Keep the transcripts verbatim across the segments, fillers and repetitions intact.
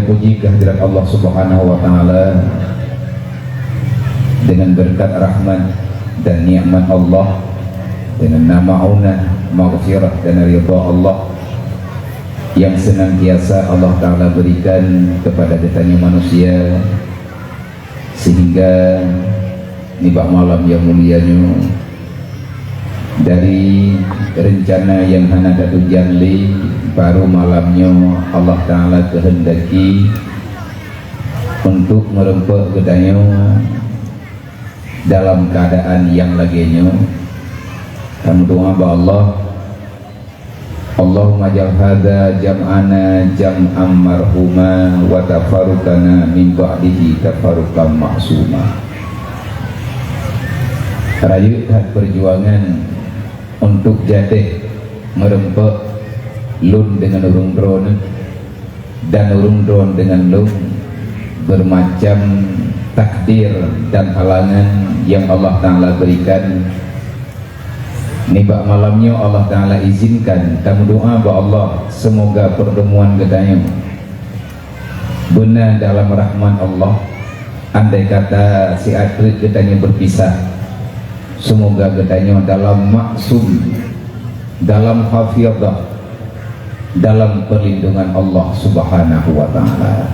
Puji kehadirat Allah Subhanahu wa Ta'ala, dengan berkat rahmat dan nikmat Allah, dengan na maunah, maghfirah dan ridha Allah yang senantiasa Allah Ta'ala berikan kepada geutanyoe manusia, sehingga nibak malam yang mulia nyoe, dari rencana yang hana tatujan lé, baru malam nyoe Allah Ta'ala kehendaki untuk meureumpok geutanyoe dalam keadaan yang lagée nyoe. Tameudoa bak Allah, Allahumma ja'al hadza jam'ana jam'an marhuma wa tafarruqana min ba'dihi tafarruqan ma'suma. Rayeuk that perjuangan untuk jadeh meureumpok lôn deungon ureuëng droeneuh dan ureuëng droeneuh deungon lôn, bermacam takdir dan halangan yang Allah Ta'ala berikan. Nibak malam nyoe Allah Ta'ala izinkan tameudoa bak Allah, semoga pertemuan geutanyoe beuna dalam rahmat Allah. Andai kata siat treuk geutanyoe berpisah, semoga geutanyoe dalam maksum, dalam hafizah, dalam perlindungan Allah Subhanahu wa Ta'ala.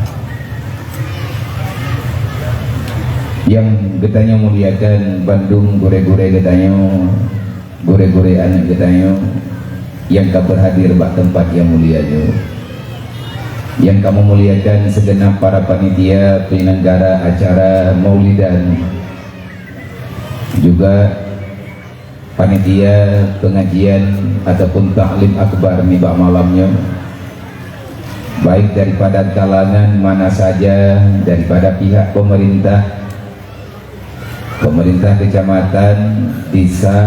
Yang geutanyoe muliakan bandum gurée-gurée geutanyoe, gurée-gurée aneuëk geutanyoe yang ka berhadir bak tempat yang mulia nyoe. Yang kamoe muliakan segenap para panitia penyelenggara acara Maulidan, juga panitia pengajian ataupun taklim akbar nibak malam nyoe, baik daripada kalangan mana saja, daripada pihak pemerintah, pemerintah kecamatan, desa,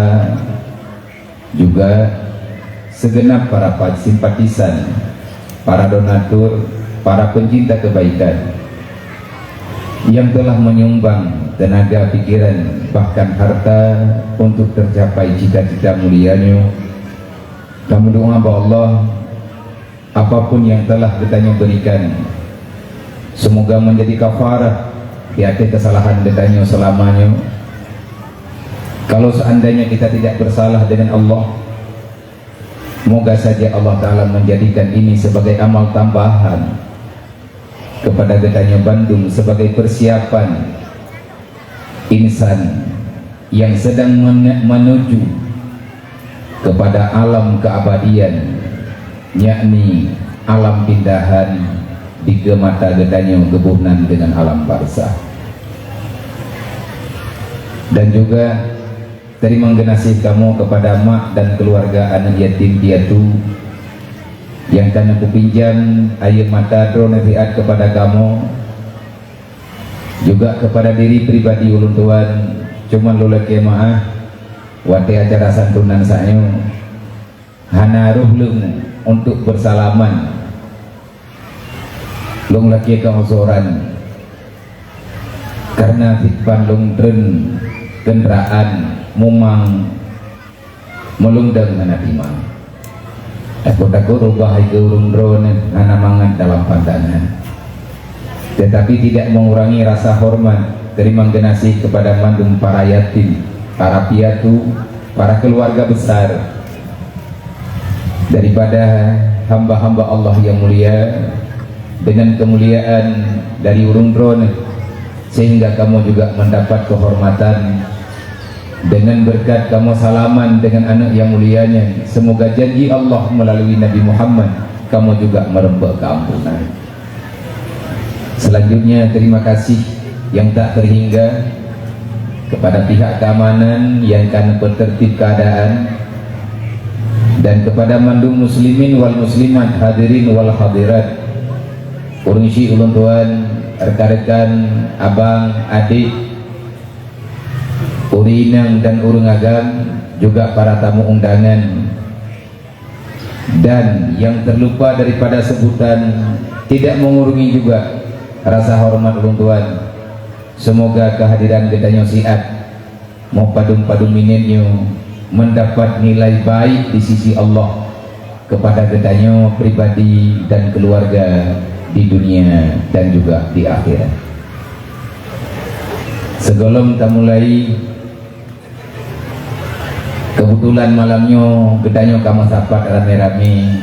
juga segenap para pa-, simpatisan, para donatur, para pencinta kebaikan yang telah menyumbang tenaga, pikiran, bahkan harta untuk tercapai cita-cita mulia nyoe. Tameudoa bak Allah, apapun yang telah geutanyoe berikan, semoga menjadi kafarah di atas kesalahan geutanyoe selama nyoe. Kalau seandainya kita tidak bersalah dengan Allah, moga saja Allah Ta'ala menjadikan ini sebagai amal tambahan kepada geutanyoe bandum sebagai persiapan insan yang sedang men-, menuju kepada alam keabadian, yakni alam pindahan di keumata geutanyoe geuboh nan dengan alam barzakh. Dan juga terima geunaséh kamoe kepada mak dan keluarga aneuëk yatim piatu yang ka neupinjam air mata droeneuh siat kepada kamoe, juga kepada diri pribadi ulôn tuan. Cuman lôn lakée meu'ah, watée acara santunan saat nyoe hana roh lôn untuk beusalaman. Lôn lakée keuuzoran, karena sipang lôn treun keundaraan mumang meulundang hana timang. Takot-takot rubah hai keu ureuëng droeneuh hana mangat dalam pandangan. Tetapi tidak mengurangi rasa hormat, terima geunaséh kepada mandum para yatim, para piatu, para keluarga besar daripada hamba-hamba Allah yang mulia, dengan kemuliaan dari ureuëng droeneuh, sehingga kamoe juga mendapat kehormatan dengan berkat kamoe salaman dengan aneuëk yang mulia nyan. Semoga janji Allah melalui Nabi Muhammad, kamoe juga meureumpok keuampunan. Selanjutnya, terima kasih yang tak terhingga kepada pihak keamanan yang ka neupeutertib keadaan dan kepada mandum muslimin wal muslimat, hadirin wal hadirat, ureuëng syik ulôn tuan, rekan-rekan, abang, adik, ureuëng inong dan ureuëng agam, juga para tamu undangan. Dan yang terlupa daripada sebutan, tidak mengurangi juga rasa hormat ulôn tuan. Semoga kehadiran geutanyoe siat, meupadum-padum minét nyoe, mendapat nilai baik di sisi Allah kepada geutanyoe pribadi dan keluarga di dunia dan juga di akhirat. Sebelum tamulai, kebetulan malam nyoe geutanyoe ka meusapat ramé-ramé.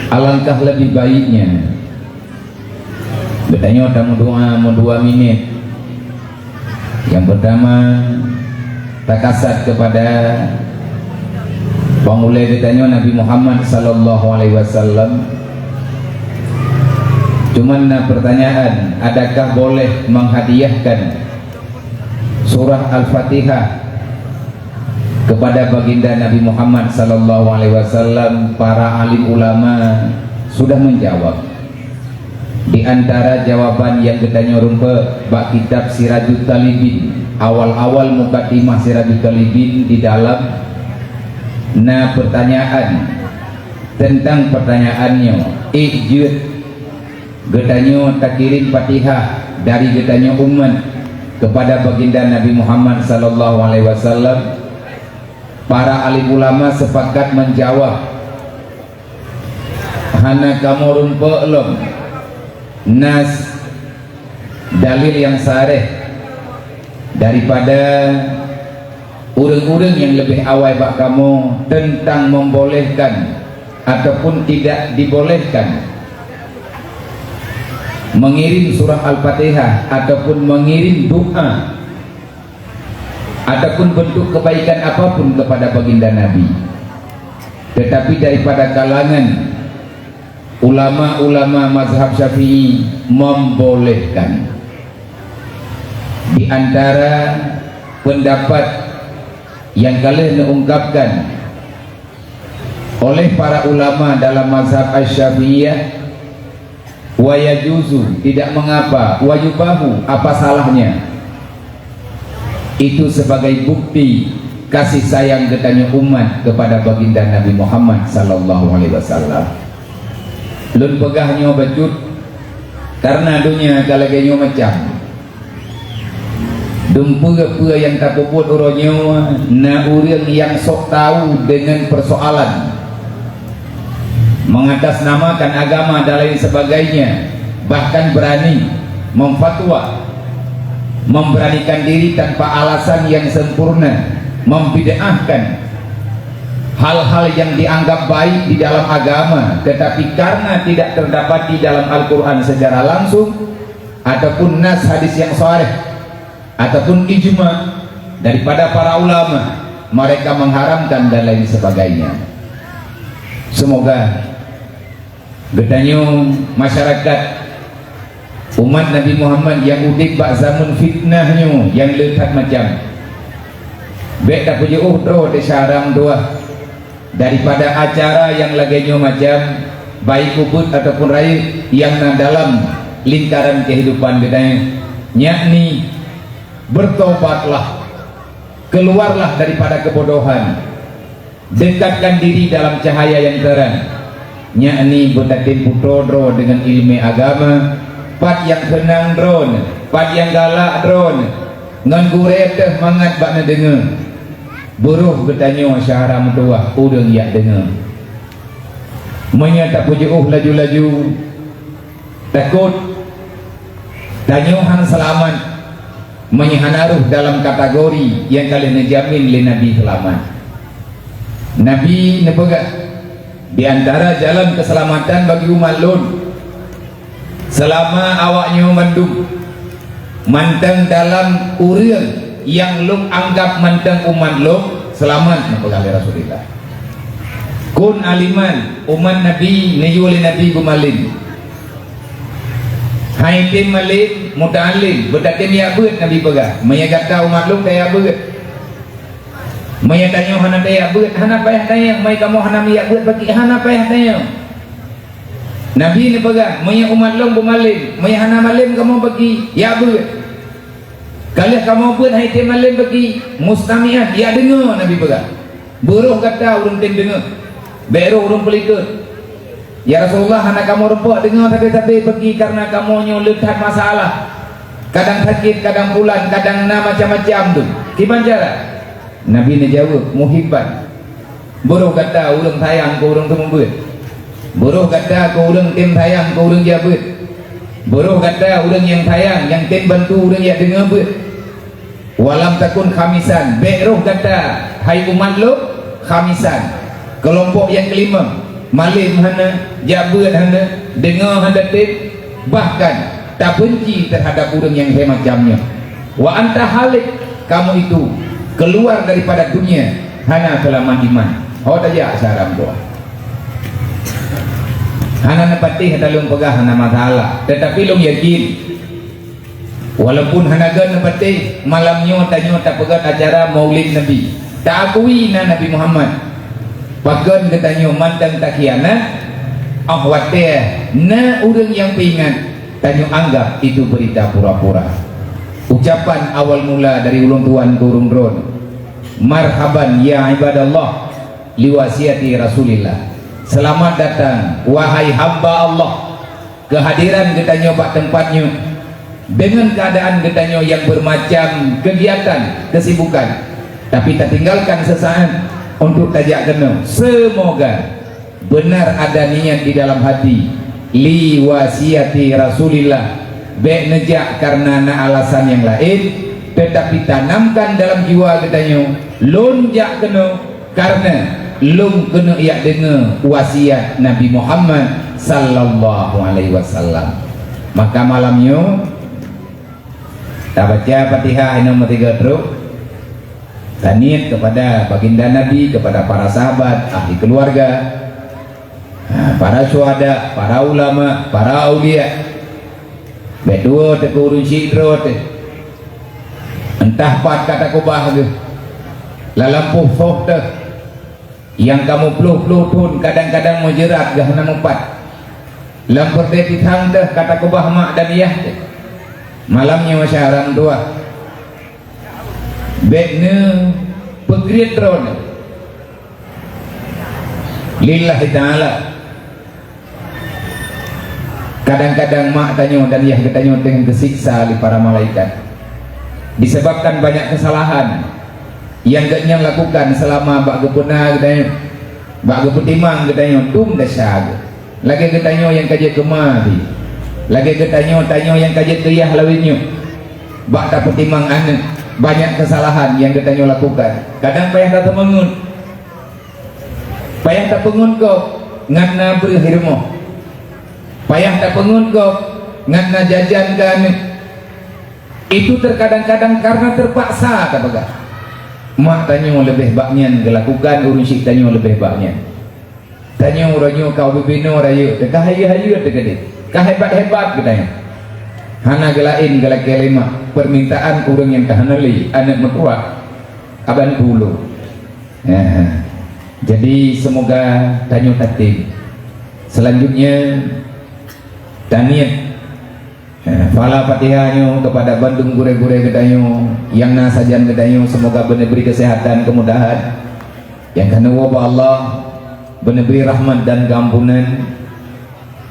Alangkah lebih baiknya geutanyoe tameudoa meudua minit. Yang pertama, takasat kepada Pangulée geutanyoe Nabi Muhammad sallallahu alaihi wasallam. Cuman na pertanyaan, adakah boleh menghadiahkan surah Al-Fatihah kepada baginda Nabi Muhammad sallallahu alaihi wasallam? Para alim ulama sudah menjawab. Di antara jawaban nyang geutanyoe rumpok bak kitab Sirajut Talibin, awal-awal mukadimah Sirajut Talibin di dalam na pertanyaan. Teuntang pertanyaan nyoe, ék jeuet geutanyoe takirém Fatihah dari geutanyoe umat kepada baginda Nabi Muhammad sallallahu alaihi wasallam? Para alim ulama sepakat menjawab, hana kamoe rumpok lom nas dalil nyang sareh daripada ureuëng-ureuëng nyang leubeh awai bak kamoe teuntang membolehkan ataupun tidak dibolehkan mengirim surah Al-Fatihah ataupun mengirim doa ataupun bentuk kebaikan apapun kepada baginda Nabi. Tetapi daripada kalangan ulama-ulama mazhab Syafi'i membolehkan. Di antara pendapat yang ka lheueh neuungkapkan oleh para ulama dalam mazhab Asy-Syafi'iyah, wa yajuzu, tidak mengapa, wa yubahu, apa salahnya? Itu sebagai bukti kasih sayang geutanyoe umat kepada baginda Nabi Muhammad sallallahu alaihi wasallam. Lôn peugah nyoe bacut karena donya ka lagée nyoe macam. Dumpeue peue nyang tapeubuet uroe nyoe, na ureuëng nyang sok tahu dengan persoalan, mengatasnamakan agama dan lain sebagainya, bahkan berani memfatwa, memberanikan diri tanpa alasan yang sempurna, membid'ahkan hal-hal yang dianggap baik di dalam agama, tetapi karena tidak terdapat di dalam Al-Quran secara langsung, ataupun nas hadis yang sharih, ataupun ijma daripada para ulama, mereka mengharamkan dan lain sebagainya. Semoga geutanyoe masyarakat umat Nabi Muhammad nyang udeb bak zaman fitnah nyoe nyang le that macam, bék tapeujiôh droe teusaram tuah daripada acara nyang lagée nyoe macam, baik ubit ataupun rayeuk nyang na dalam lingkaran kehidupan geutanyoe, yakni bertobatlah, keluarlah daripada kebodohan, dekatkan diri dalam cahaya yang terang, yakni beutatem putroe droe dengan ileumé agama, pat nyang keunang droe, pat nyang galak droe, ngon gurée teuh mangat bak neudeungoe. Beurôh geutanyoe syedara meutuwah ureuëng jak deungoe. Meunyoe tapeujiôh laju-laju, takot tanyoe hana seulamat meunyoe hana rhoh dalam kategori nyang ka lheueh neujamin lé Nabi seulamat. Nabi neupeugah, "Di antara jalan keuseulamatan bagi umat lôn, seulama awaknyoe mandum mantong dalam ureuëng nyang lôn anggab mantong umat lôn, seulamat," neupeugah lé Rasulullah. Kun aliman, umat Nabi neuyue lé Nabi beumalem. Hai tem malem, muta'allim, beutatem jak beuet, Nabi peugah. Meunyoe gata umat lôn tajak beuet. Meunyoe tanyoe hana tajak beuet, hana payah tanyong. Meunyoe kamoe hana meujak beuet bagi, hana payah tanyong. Nabi neupeugah, "Meunyoe umat lôn beumalem, meunyoe hana malem kamoe bagi, jak beuet. Ka lheueh kamoe beuet hai tem malem bagi, mustami'an, jak deungoe," Nabi peugah. Beurôh gata ureuëng tem deungoe, bék rôh ureuëng peulikot. "Ya Rasulullah, hana kamoe rumpok deungoe sabe-sabe bagi kareuna kamoe nyoe le that masalah. Kadang sakét, kadang pulan, kadang na macam-macam tu. Kiban cara?" Nabi neujaweueb, "Muhibban." Beurôh gata ureuëng sayang keu ureuëng seumeubeuet. Beurôh gata keu ureuëng tem sayang keu ureuëng jak beuet. Beurôh gata ureuëng nyang sayang, nyang tem bantu ureuëng jak deungoe beuet. Walam takun khamisan, bék rôh gata, hai umat lôn, khamisan, keulompok nyang keulimong, malem hana, jak beuet hana, deungoe hana tem, bahkan tabenci teuhadap ureuëng nyang hai macam nyoe. Wa anta halik, kamu itu keluar daripada dunia hana seulamat iman. Ho tajak saran dua. Hana neupatéh ata lôn peugah hana masalah, teutapi lôn yakin, walaupun hana gét neupatéh, malam nyoe tanyoe tapeugét acara Maulid Nabi, taakui na Nabi Muhammad. Pakon geutanyoe mantong takhianat, óh watée na ureuëng nyang peuingat, tanyoe anggab itu beurita pura-pura. Ucapan awal mula dari ulôn tuan keu ureuëng droen, "Marhaban ya ibadallah, liwasiati Rasulillah." Seulamat datang, wahai hamba Allah, keuhadiran geutanyoe bak teumpat nyoe, deungon keuadaan geutanyoe nyang beumacam keugiatan, keusibukan, tapi tatinggalkan seusaát untuk tajak keunoe. Seumoga beunar ada niat di dalam hati, "Li wasiati Rasulillah," bék neujak kareuna na alasan nyang laén, teutapi tanamkan dalam jiwa geutanyoe, "Lôn jak keunoe kareuna lôn keuneuk jak deungoe wasiat Nabi Muhammad sallallahu alaihi wasallam." Maka malam nyoe tabaca Fatihah inoe meusigoe trok. Taniet kepada baginda Nabi, kepada para sahabat, ahli keluarga, ha, para syuhada, para ulama, para aulia. Bék tuwoe teuh keu ureuëng syik droe teuh. Entah pat ka takeubah geuh. Lam lampôh soh teuh. Nyang ka meuploh-ploh thon kadang-kadang meujeurat geuh hana meupat. Lam peureudeh pisang teuh ka takeubah mak dan yah teuh. Malam nyoe syarat dua. Bék neupeugriet droeneuh lillahi ta'ala. Kadang-kadang mak tanyoe dan yah geutanyoe teungoh geusiksa lé para malaikat disebabkan banyak kesalahan nyang geuhnyan lakukan seulama bak geupeuna geutanyoe, bak geupeutimang geutanyoe dum desya geuh. Lagée geutanyoe nyang ka jeuet keu ma pih. Lagée geutanyoe, tanyoe nyang ka jeuet keu yah lawét nyoe. Bak tapeutimang aneuëk, banyak keusalahan nyang geutanyoe lakukan. Kadang payah tateumeungeut. Payah tapeungeut gob ngon na breueh i rumoh. Payah tapeungeut gob ngon na jajan keu aneuëk. Itu terkadang-kadang karena terpaksa tapeugah. Mak tanyoe leubeh bak nyan geulakukan, ureuëng syik tanyoe leubeh bak nyan. Tanyoe uroe nyoe ka ubit-bit noe rayeuk teuh, ka hayeue-hayeue teuh keudeh, ka hebat-hebat geutanyoe. Hana geulaén geulakée lé mak, peumintaan ureuëng nyang ka hana lé, aneuëk meutuwah, kaban puluh. Nah, jadi seumoga tanyoe tatem. Selanjutnya, taniet. Eh, phala Fatihah nyoe keupada bandum gurée-gurée geutanyoe nyang na sajan geutanyoe, seumoga beuneubri keuseuhatan, keumudahan. Nyang ka neuwoe bak Allah, beuneubri rahmat dan keuampunan.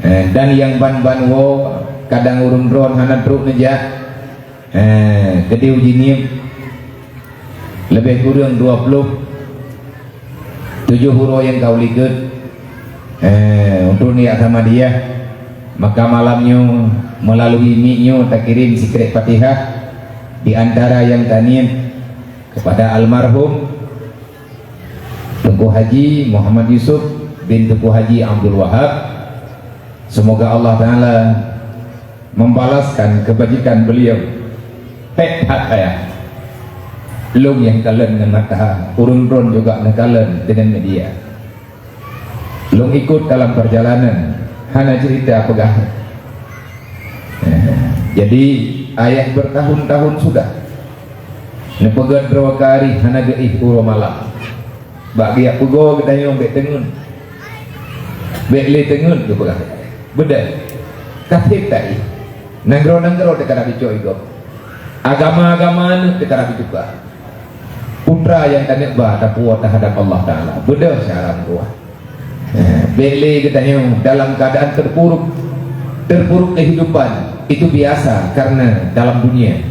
Eh, dan nyang ban-ban woe, kadang ureuëng droen hana trok neujak. Eh, keudeh uji ngieng leubeh kureueng dua puluh tujoh uroe nyang ka u likot, eh, untuk neujak Samadiyah. Maka malam nyoe, meulalu mic nyoe takirém sikrek Fatihah di antara nyang taniet keupada almarhum Teungku Haji Muhammad Yusuf bin Teungku Haji Abdul Wahab. Seumoga Allah Taala membalaskan kebajikan beliau. Hék that ayah. Lôn nyang kalon ngon mata, ureuëng droen juga neukalon deungon media. Lôn ikut dalam perjalanan, hana cerita peugah. Eh, jadi, ayah bertahun-tahun sudah neupeugét droe keu ari hana geuéh uroe malam. Bak geujak peugoe geutanyoe bék teungeut. Bék lé teungeut geupeugah. Beudôh. Ka seb taéh. Nanggroe-nanggroe teuka tapicoe gob. Agama-agama nyoe teuka tapituka. Putra nyang taneuk ba tapuwoe teuhadap Allah Taala. Beudôh syara meutuwah. Eh, bék lé geutanyoe dalam keadaan terpuruk. Terpuruk kehidupan itu biasa karena dalam dunia.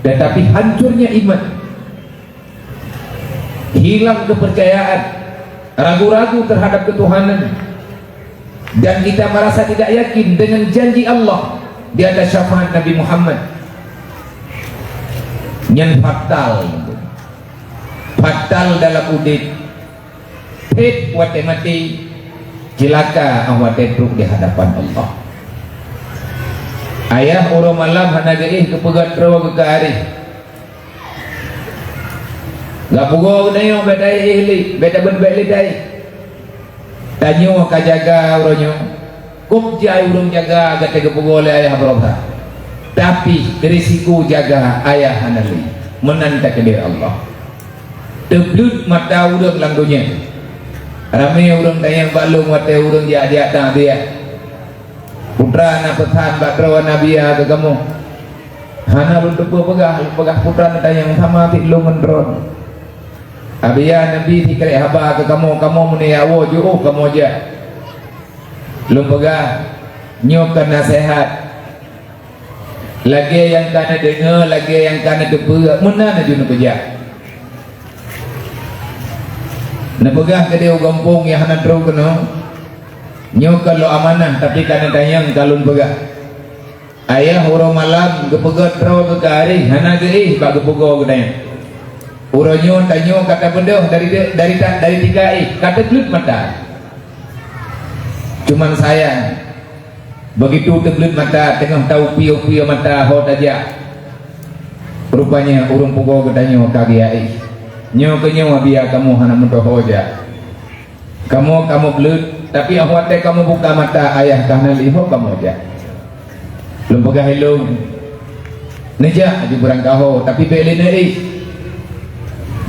Tetapi hancurnya iman, hilang kepercayaan, ragu-ragu terhadap ketuhanan, Dan kita merasa tidak yakin dengan janji Allah di atas syafaat Nabi Muhammad. Nyan fatal. Fatal dalam udeb. Phet watée maté, ceulaka 'oh watée trok di hadapan Allah. Ayah uroe malam hana geuéh geupeugah droe geuka areh. Geupeugah geutanyoe bék taéh lé, bék tabeuet bék lé taéh. Tanyoe ka jaga uroe nyoe. Kok jai ureuëng jaga gata geupeugah lé ayah barosa. Tapi risiko jaga ayah hana lé. Meunan takdir Allah. Teubleuet mata ureuëng lam donya. Ramé ureuëng tanyong bak lôn watée ureuëng jak-jak takziah. Putra na peusan bak droe Nabi ya keu kamoe. Hana lôn teupeu peugah, lôn peugah putra na tanyong sama sit lôn ngon droe. Abi ya Nabi sikrek haba keu kamoe, kamoe meunyoe woe jiôh kamoe jak. Lôn peugah, nyoe keu naseuhat. Lagée nyang ka neudeungoe, lagée nyang ka neuteupeue, meunan laju neupeujak. Neupeugah keudeh u gampông nyang hana trok keunoe, nyoe ka lôn amanah, tapi ka neutanyong ka lôn peugah. Ayah uroe malam geupeugah droe geuka areh, hana geuéh bak geupeugah geutanyoe. Uroe nyoe tanyoe ka tabeudôh dari, dari, dari tika éh, ka teubleuet mata. Cuman sayang, begitu teubleuet mata, teungoh taupie-upie mata ho tajak, rupanya ureuëng pugoe geutanyoe ka geujak éh. Nyoe keuh nyoe biya kamoe hana meudoho jak. Kamoe, kamoe bleuet, tapi 'oh watée kamoe buka mata ayah ka hana lé ho kamoe jak. Lôn peugah ilôn, neujak aju beurangkaho, tapi bék lé neuéh.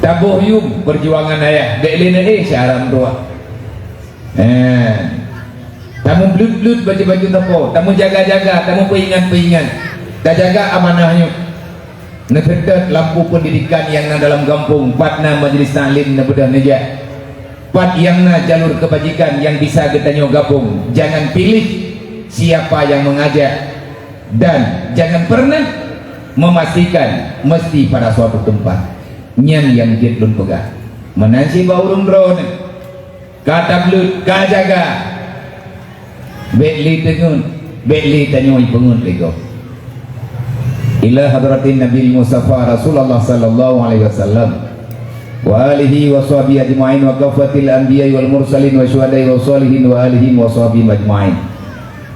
Taboh yuem peujuangan ayah, bék lé neuéh syara meutuah. Eh, tamubleuet-bleuet baju-baju sapo, tamujaga-jaga, tamupeuingat-peuingat. Tajaga amanah nyoe. Neuseutôt lampu peundidikan nyang na dalam gampông, pat na majelis taklim neubeudôh neujak. Pat nyang na jalur keubajikan nyang bisa geutanyoe gabông, jangan pilih siapa yang mengajak. Dan jangan pernah memastikan mesti pada suatu tempat. Nyan nyang jeuet lôn peugah. Meunan cit bak ureuëng droeneuh. Ka tableuet, ka jaga. Bék lé teungeut, bék lé tanyoe peungeut lé gob. Ila hadratin Nabil Mustafa Rasulullah sallallahu alaihi wasallam, wa alihi wa sahbihi ajma'in, wa kaffatil anbiya'i wal mursalin wa syuhada'i wa shalihin wa alihim wa sahbihim ajma'in.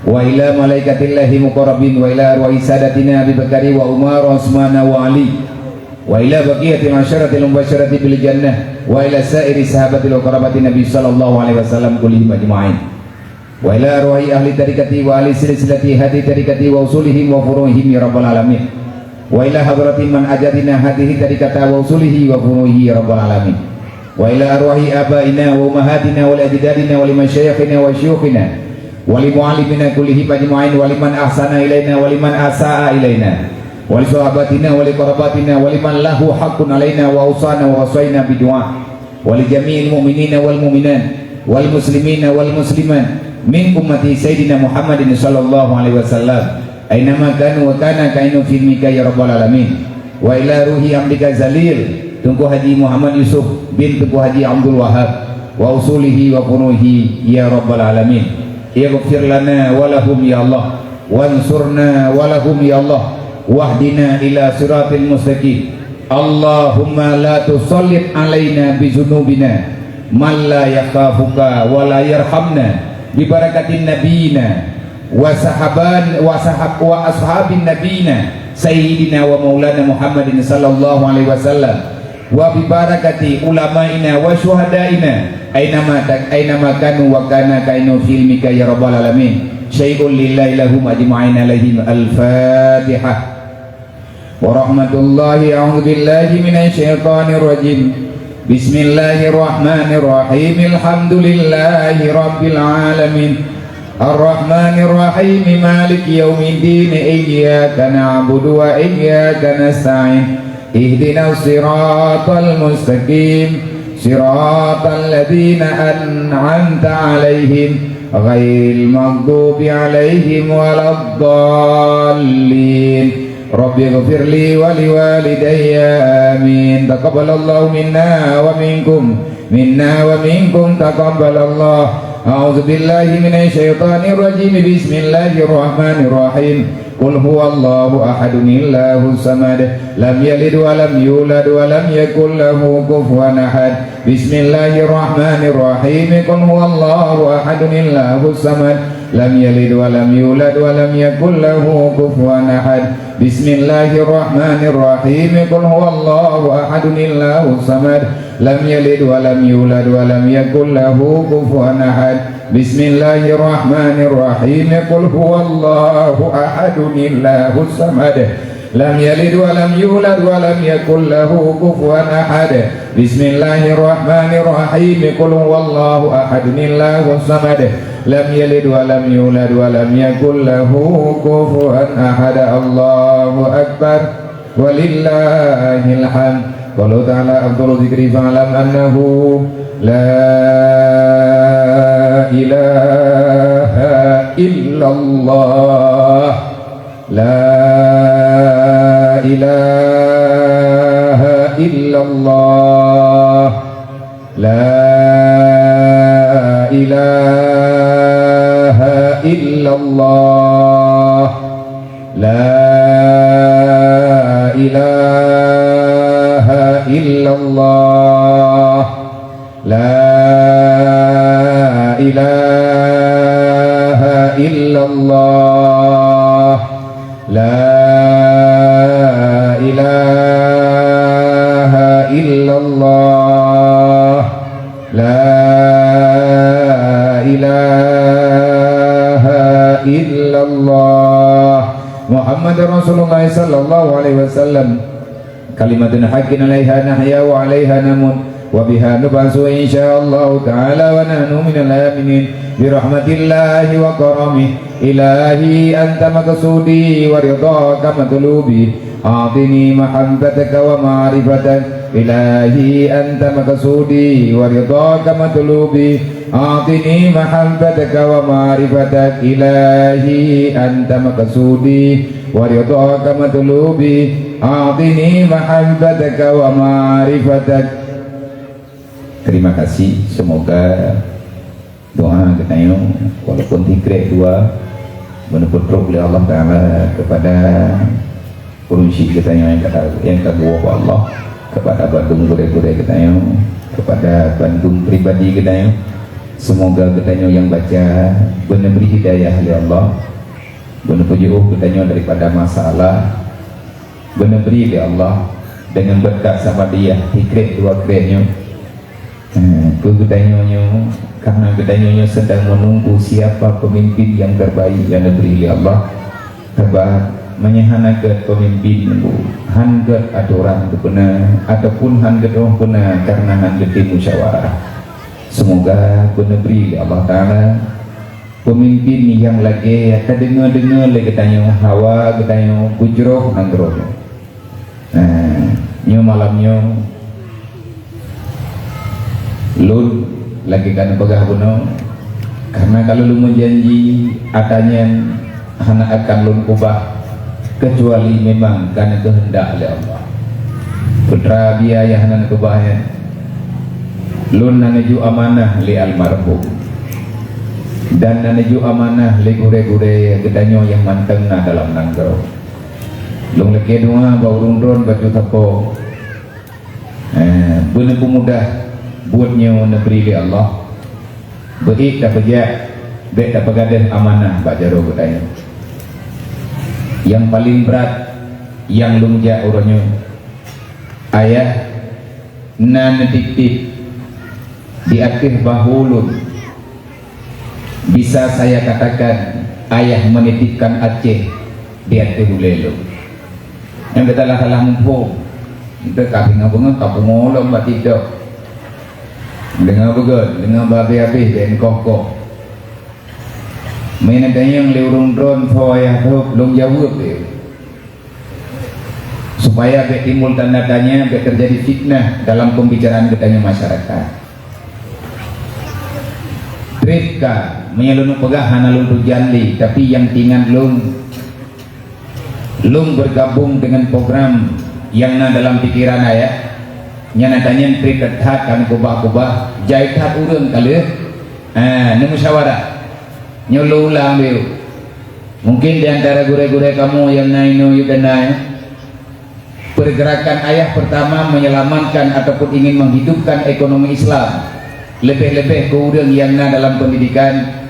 Wa ila malaikatillahi muqarrabin, wa ila arwahi sadatina Abi Bakari wa Umar wa Usmana wa Ali. Wa ila baqiyatil asyaratil mubasyarati bil jannah, wa ila sairi sahabatil wa qarabati Nabi sallallahu alaihi wasallam kullihim ajma'in. Wa ila arwahi ahli tariqati wa ahli silsilati hadhihi tariqati wa usulihim wa furu'ihim ya rabbal alamin. Wa ila hadrati man ajadina hadhihi tariqata wa usulihi wa furu'ihi ya rabbal alamin. Wa ila arwahi abaina wa ummahatina wa li ajdadina wa li masyayikhina wa syuyukhina wa li muallimina kullihim ajma'in wa liman ahsana ilaina wa liman asa'a ilaina wa li sahabatina wa li qarabatina wa liman lahu haqqun alaina wa ausana wa wasaina bidu'a wa li jami'il mu'minina wal mu'minat wal muslimina wal muslimat min ummati Sayyidina Muhammadin sallallahu alaihi wasallam. Ainama kanu wa kana kainu fi ilmika ya rabbal alamin. Wa ila ruhi amdika zalil, Teungku Haji Muhammad Yusuf bin Teungku Haji Abdul Wahab, wa usulihi wa furu'ihi ya rabbal alamin. Ighfir lana wa lahum ya Allah, wansurna wa lahum ya Allah, wahdina ila siratil mustaqim. Allahumma la tusallit alaina bi dzunubina man la yakhafuka wa la yarhamna, bi barakatin nabiyina wa sahaban, wa sahab, wa ashabin nabiyina sayyidina wa maulana Muhammadin sallallahu alaihi wasallam, wa bi barakati ulamaina wa syuhadaina ainama ta-, ainama kanu wa kana kainu fi ilmika ya rabbal alamin. Syai'un lillahi lahum ajma'in alaihim. Al-Fatihah. Warahmatullahi, a'udzubillahi minasyaitonirrajim. Bismillahirrahmanirrahim. Alhamdulillahi rabbil alamin. Arrahmanirrahim. Maliki yaumiddin. Iyyaka na'budu wa iyyaka nasta'in. Ihdinas siratal mustaqim. Siratal ladzina an'amta 'alaihim, ghairil maghdubi 'alaihim waladdallin. Rabbighfirli wa liwalidayya. Amin. Taqabbalallahu minna wa minkum. Minna wa minkum taqabbalallah. أعوذ بالله من الشيطان الرجيم. بسم الله الرحمن الرحيم. قل هو الله أحد الله الصمد. لم يلد ولم يولد ولم يكن له كفوا أحد. بسم الله الرحمن الرحيم. قل هو الله أحد الله الصمد. لم يلد ولم يولد ولم يكن له كفوا أحد. بسم الله الرحمن الرحيم. قل هو الله أحد الله الصمد. لم يلد ولم يولد ولم يكن له كفوا أحد. بسم الله الرحمن الرحيم. قل هو الله أحد الله الصمد. لم يلد ولم يولد ولم يكن له كفوا أحد. بسم الله الرحمن الرحيم. قل هو الله أحد الله الصمد. لم يلد ولم يولد ولم يكن له كفوا أحد. الله أكبر. ولله الحمد. قوله تعالى: أفضل الذكر فاعلم أنه لا إله إلا الله. لا إله إلا الله. لا إله إلا الله. لا إله إلا الله. لا إله إلا الله. لا إله إلا الله. لا إله إلا الله. محمد رسول الله صلى الله عليه وسلم. كلمة حق عليها نحيا وعليها نموت وبها نبعث إن شاء الله تعالى ونحن من الآمنين برحمة الله وكرمه. إلهي أنت مقصودي ورضاك مطلوبي، أعطني محبتك ومعرفتك. إلهي أنت مقصودي ورضاك مطلوبي، أعطني محبتك ومعرفتك. إلهي أنت مقصودي ورضاك مطلوبي، أعطني محبتك ومعرفتك. Terima kasih. Semoga doa geutanyoe, walaupun tikrek dua, beuneuputrok lé Allah Taala kepada ureuëng syik geutanyoe nyang ka, nyang ka geuwoe bak Allah, kepada bandum gurée-gurée geutanyoe, kepada bandum pribadi geutanyoe. Semoga geutanyoe nyang baca beuneubri hidayah lé Allah, beuneupeujeuôh geutanyoe daripada masalah, beuneubri lé Allah deungon beureukat samadiyah tikrek dua krek nyoe. Eh, keu geutanyoe nyoe, karena geutanyoe nyoe sedang menunggu siapa pemimpin yang terbaik yang diberi oleh Allah. Sebab meunyoe hana gét pemimpin, han gét atoran geubeuna, ataupun han gét roh beuna karena han geutem musyawarah. Semoga beuneubri lé Allah Taala pemimpin nyang lagée tadeungoe-deungoe lé geutanyoe, hawa geutanyoe, beujroh nanggroe. Nah, nyoe malam nyoe lôn lagée ka neupeugah bunoe, karena ka lôn meujanji ata nyan hana akan lôn ubah, kecuali memang ka neukeuheundak lé Allah. Putra Bia nyang hana neukeubah nyan, lôn na neujok amanah lé almarhum, dan na neujok amanah lé gurée-gurée geutanyoe nyang mantong na dalam nanggroe. Lôn lakée doa bak ureuëng droen bacut sapo, eh, beuneupeumudah buet nyoe neubri lé Allah. Beuék tapeujak, bék tapeugadôh amanah bak jaroe geutanyoe. Nyang paleng brat nyang lôn jak uroe nyoe, ayah na neutitip di ateueh bahô lôn. Bisa saya katakan, ayah menitipkan Aceh di ateueh ulée lôn. Nyang gata salah-salah muphom. Enteuk ka singoh beungoh ka pungo lom bak TikTok. Deungoe beugét, deungoe beuhabéh-habéh, bék neukoh-koh. Meunyoe neutanyong lé ureuëng droen soe ayah teuh, lôn jaweueb lé. Supaya bék timbul tanda tanya, bék teujadi fitnah dalam pembicaraan geutanyoe masyarakat. Trép ka, meunyoe lôn peugah hana lôn tujan lé, tapi nyang teuingat lôn, lôn bergabung dengan program nyang na dalam pikeran ayah, nyan ata nyan trép that-that ka neukubah-kubah, jai that ureuëng ka lheueh. Eh, neumusyawarah. Nyoe lôn ulang lé. Mungkin di antara gurée-gurée kamoe nyang na inoe yue keunan, pergerakan ayah pertama menyelamatkan ataupun ingin menghidupkan ekonomi Islam, leubeh-leubeh keu ureuëng nyang na dalam pendidikan.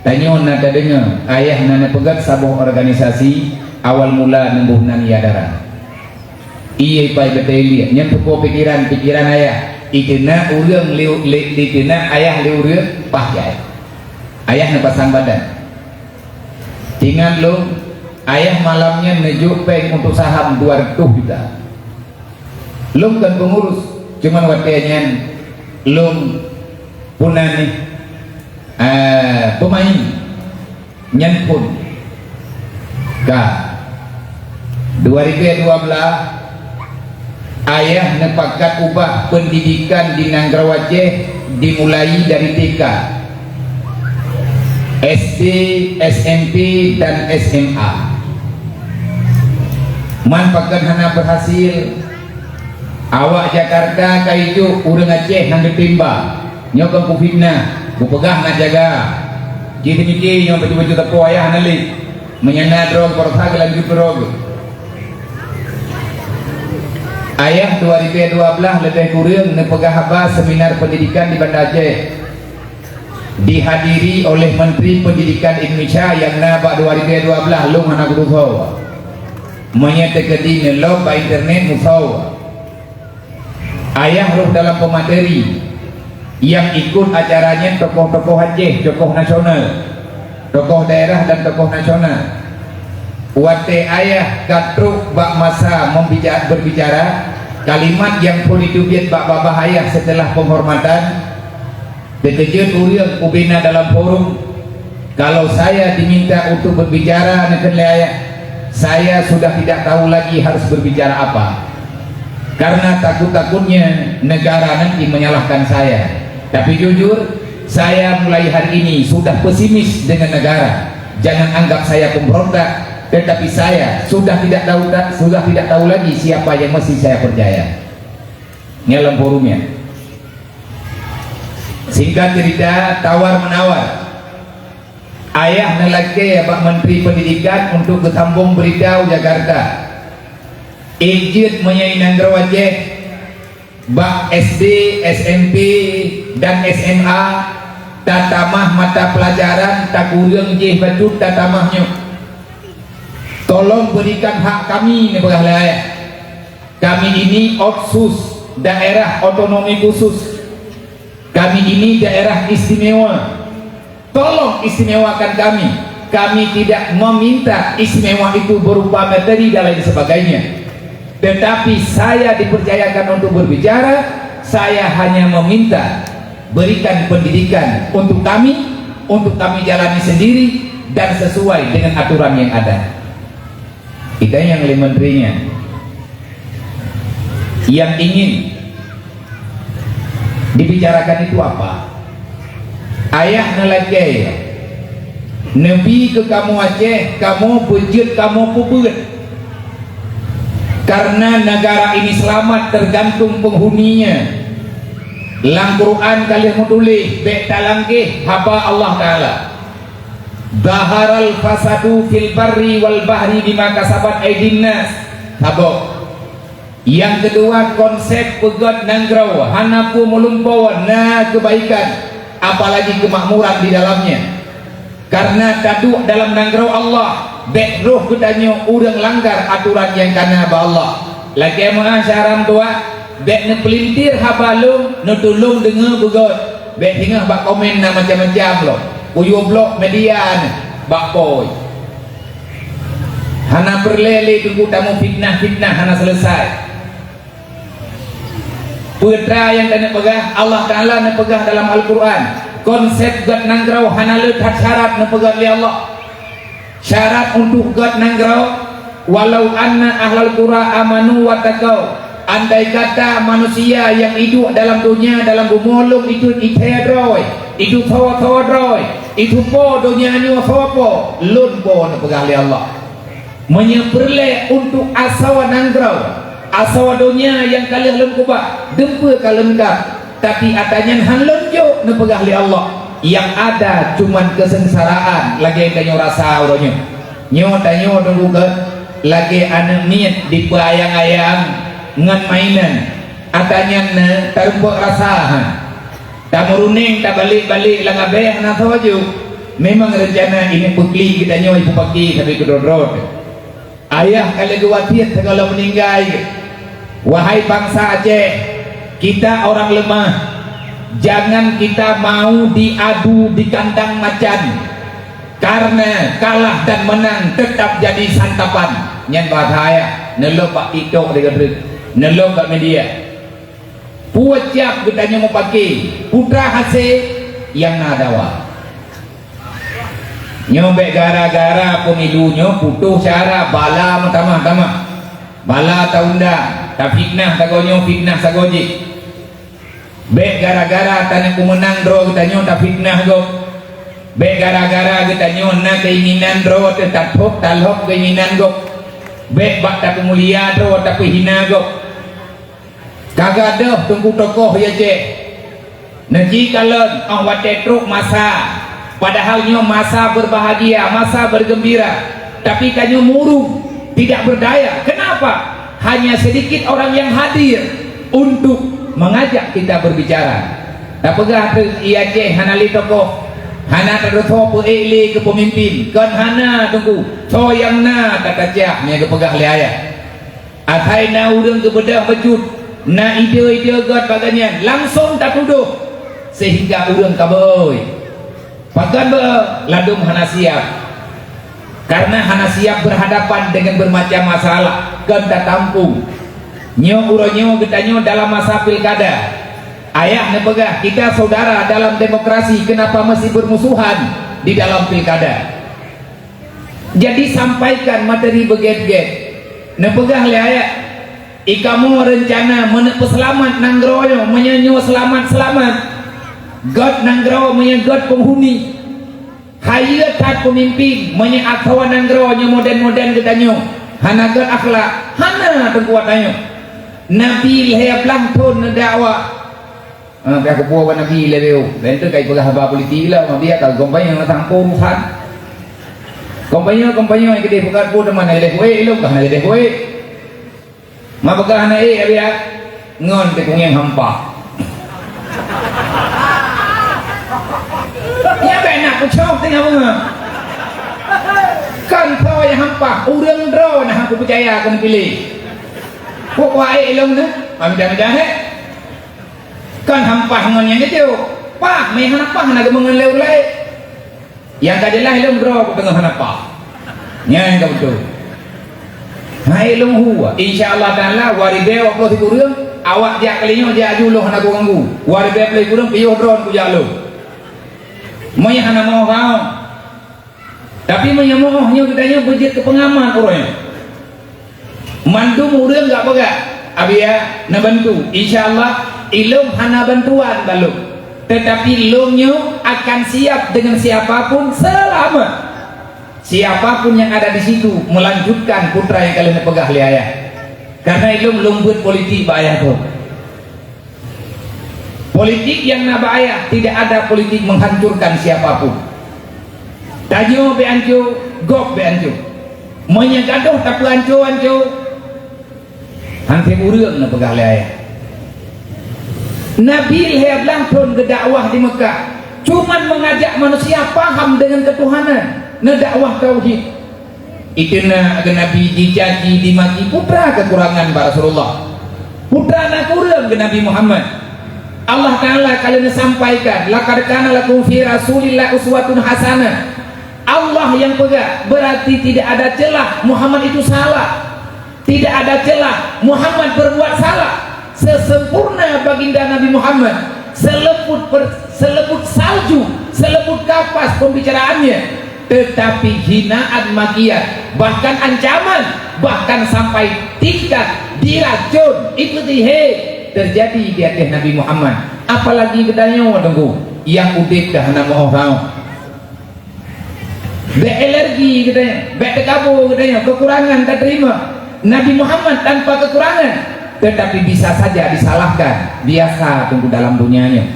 Tanyoe na tadeungoe, ayah na neupeugét saboh organisasi awal mula neuboh nan Ia Dara. Ié pai beutôi liek, nyan peuko pikiran, pikiran ayah. Iteuna ureuëng lé, lé, iteuna ayah lé ureuëng, paih jai. Ayah neupasang badan. Ingat lôn, ayah malam nyan neujok péng untuk saham dua reutôh juta. Lôn kon peungurus, cuman watée nyan lôn puna nih, eh, peumain. Nyan phon. Ka. Dua ribu dua belas, ayah neupakat ubah pendidikan di nanggroe Aceh dimulai dari T K, S D, S M P, dan S M A. Man pakat hana berhasil, awak Jakarta ka ijok ureuëng Aceh nyang geutimba. Nyoe kon kufitnah, kupeugah na jaga. Jih dimiki nyoe baju-baju teupeu ayah hana lé. Meunyan na droe baroesa geulanjut droe. Ayah dua ribu dua belas leubeh kureueng neupeugah haba seminar pendidikan di Banda Aceh. Dihadiri oleh Menteri Pendidikan Indonesia nyang na bak dua ribu dua belas lôn hana kutusoe. Meunyoe teukeudi neulom bak internet musoe. Ayah roh dalam pemateri. Nyang ikot acara nyan tokoh-tokoh Aceh, tokoh nasional, tokoh daerah dan tokoh nasional. Watée ayah ka trok bak masa membija-, berbicara, kalimat nyang phon jiteubiet bak babah ayah setelah penghormatan, Teukeujot ureuëng ubena dalam forum, kalau saya diminta untuk berbicara, neukheun lé ayah, saya sudah tidak tahu lagi harus berbicara apa. Karena takut-takutnya negara nanti menyalahkan saya. Tapi jujur, saya mulai hari ini sudah pesimis dengan negara. Jangan anggap saya pemberontak, tetapi saya sudah tidak tahu, sudah tidak tahu lagi siapa yang mesti saya percaya. Nyan lam forum nyan. Singkat cerita, tawar-menawar. Ayah neulakée bak Menteri Pendidikan untuk geusambong beurita u Jakarta. Éh jeuet meunyoe i nanggroe Aceh, bak S D, S M P, dan S M A, tatamah mata pelajaran takureueng jih bacut tatamah nyoe. Tolong berikan hak kami, neupeugah lé ayah. Kami ini otsus, daerah otonomi khusus. Kami ini daerah istimewa. Tolong istimewakan kami. Kami tidak meminta istimewa itu berupa materi dan lain sebagainya. Tetapi saya dipercayakan untuk berbicara, saya hanya meminta berikan pendidikan untuk kami, untuk kami jalani sendiri dan sesuai dengan aturan yang ada. Kita nyang lé menteri nyan, yang ingin dibicarakan itu apa? Ayah neulakée, neubi keu kamoe Aceh, kamoe beujeuet, kamoe peubeuet. Karena negara ini selamat tergantung penghuninya. Lam Quran ka lheueh meutuléh, bék talangkeh haba Allah Taala. Zaharal fasadu fil barri wal bahri bima kasabat aidin nas. Saboh. Nyang keudua, konsep peugét nanggroe hana peue meulumpoe na keubaikan, apalagi keumakmuran di dalamnya. Karena taduek dalam nanggroe Allah, bék roh geutanyoe ureuëng langgar aturan nyang kana bak Allah. Lagée meunan syedara meutuwah, bék neupeulintir haba lôn, neutulông deungoe beugét. Bék singoh bak komen na macam-macam lom. Kuyue blok media nyoe bak pôi. Hana peureulée lé teungku tamong fitnah-fitnah hana seuleusoe. Peue teuma nyang ka neupeugah, Allah Taala neupeugah dalam Al-Quran, konsep gét nanggroe hana le that syarat neupeugét lé Allah. Syarat untuk gét nanggroe, "Walau anna ahlal qura amanu wattaqau." Andai kata manusia nyang iduek dalam donya, dalam bumoe lôn itu ithée droe, itu tho-tho droe, itu po donya nyoe tho po, lôn po neupeugah lé Allah. Meunyoe peureulée untuk asoe nanggroe, asoe donya nyang ka lheueh lôn keubah, dumpeue ka leungkap, tapi ata nyan hán lôn jok neupeugah lé Allah. Nyang ada cuman keuseungsaraan lagée tanyoe rasa uroe nyoe. Nyoe tanyoe teungku keu lagée aneuëk miet dipeuayang-ayang ngon mainan. Ata nyan na tarumpok rasa han. Tameuruneng tabalek-balek lam abée hana soe jok. Memang reuncana inong peukli geutanyoe ipeupaké sabe keudroe-droe. Ayah ka lheueh geuwasiet sigohlom meuninggai, "Wahai bansa Aceh, kita orang lemah. Jangan kita mau diadu di kandang macan. Karena kalah dan menang tetap jadi santapan." Nyan bahasa ayah. Neulok bak TikTok di Gadreng. Neulok bak media. Peue cap geutanyoe meupaké, putra hase nyang na dawa. Nyoe bék gara-gara pemilu nyoe putôh syara, bala meutamah-tamah. Bala taundang, tafitnah sagoe nyoe, fitnah sagoe jih. Bék gara-gara taneuk peumeunang droe geutanyoe tafitnah gob. Bék gara-gara geutanyoe na keinginan droe teuh tathôb talhôb keinginan gob. Bék bak tapeumulia droe tapeuhina gob. Ka gadôh teungku tokoh ya ceh. Neuji kalon óh watée trok masa, padahal nyoe masa berbahagia, masa bergembira, tapi tanyoe murung, tidak berdaya. Kenapa? Hanya sedikit orang yang hadir untuk mengajak kita berbicara. Tapeugah teuk i Aceh hana lé tokoh, hana teudeungoe peuék lé keu peumimpin, kon hana teungku. Soe nyang na tatacah nyang geupeugah lé ayah. Asai na ureuëng geubeudôh bacut, na ide-ide gét bak gobnyan, langsong tatudôh, sehingga ureuëng ka beu-ôi. Pakon beu-ôi? Ladôm hana siab. Karena hana siab berhadapan dengan bermacam masalah, kon tatampung. Nyoe uroe nyoe geutanyoe dalam masa pilkada. Ayah neupeugah, kita saudara dalam demokrasi, kenapa masih bermusuhan di dalam pilkada? Jadi sampaikan materi beugét-gét. Neupeugah lé ayah, "Ikamoe reuncana meuneuk peuseulamat nanggroe nyoe, meunyoe nyoe seulamat-seulamat. Gét nanggroe meunyoe gét peunghuni. Hayeue that peumimpin meunyoe asoe nanggroe nyoe modern-modern geutanyoe, hana gét akhlak, hana teungku tanyoe." Nabi lhée blaih thon neudakwah. Ah, pih kupeue bak Nabi lé beu. Laén teuh kai peugah haba politik lah, ma biar ka kompanye nyang tampông urusan. Kompanye, kompanye nyang keudeh peugah peue teuma na keudeh kuék, ilong ka na keudeh kuék. Ma peugah na ék biar ngon teuh kungeng hampa. Ya bèk nak kucok tengah bunga. Kan kau yang hampa, ureuëng droe nah aku percaya akan pilih. Kok kuah ék ilong na? Ma mudah-mudahan. Kan hampah ngon nyang jijok. Pah, meuhana pah na geumeungon lé ureuëng laén. Nyang ka jeulaih lôn droe ku teungoh hana pah. Nyan ka beutôi. Hai lôn hua, insya Allah Taala, dua ribèe dua puluh sikureueng, awak jak keulinyoe jak aju lôn hana kuganggu. Dua ribèe ploh sikureueng piôh droe kujak lôn. Meunyoe hana meuoh gaong. Tapi meunyoe meuoh nyoe geutanyoe beujeuet keu peungaman uroe nyoe. Mandum ureuëng gak peugah, "Abiya, neubantu." Insya Allah, ilong hana bantuan bak lôn. Tetapi lôn nyoe akan siap dengan siapapun selama siapapun yang ada di situ melanjutkan putra yang kalian peugah lé ayah. Karena ilong lôn beuet politik bak ayah tu. Politik nyang na bak ayah tidak ada politik menghancurkan siapapun. Tanyoe bèk anco, gob bèk anco. Meunyoe gadôh tapeuanco-anco, han tem ureuëng neupeugah lé ayah. Nabi lhèe blang thon geudakwah di Meukah, cuman mengajak manusia paham dengan ketuhanan, neudakwah tauhid. Itu na keu Nabi dicaci, dimaki, putra kekurangan bak Rasulullah. Putra na kureueng keu Nabi Muhammad. Allah Taala ka lheueh sampaikan, "Laqad kana lakum fi Rasulillah uswatun hasanah." Allah yang peugah, berarti tidak ada celah Muhammad itu salah. Tidak ada celah Muhammad berbuat salah. Sesempurna baginda Nabi Muhammad, selembut per-, selembut salju, selembut kapas pembicaraannya, tetapi hinaan, makian, bahkan ancaman, bahkan sampai tingkat diracun, itu terjadi di atas Nabi Muhammad. Apalagi geutanyoe teungku, nyang udeb dah hana meuoh raoh. Bèk alergi geutanyoe, bèk teukabô geutanyoe, kekurangan taterima. Nabi Muhammad tanpa kekurangan, tetapi bisa saja disalahkan. Biasa teungku dalam dunia nyoe.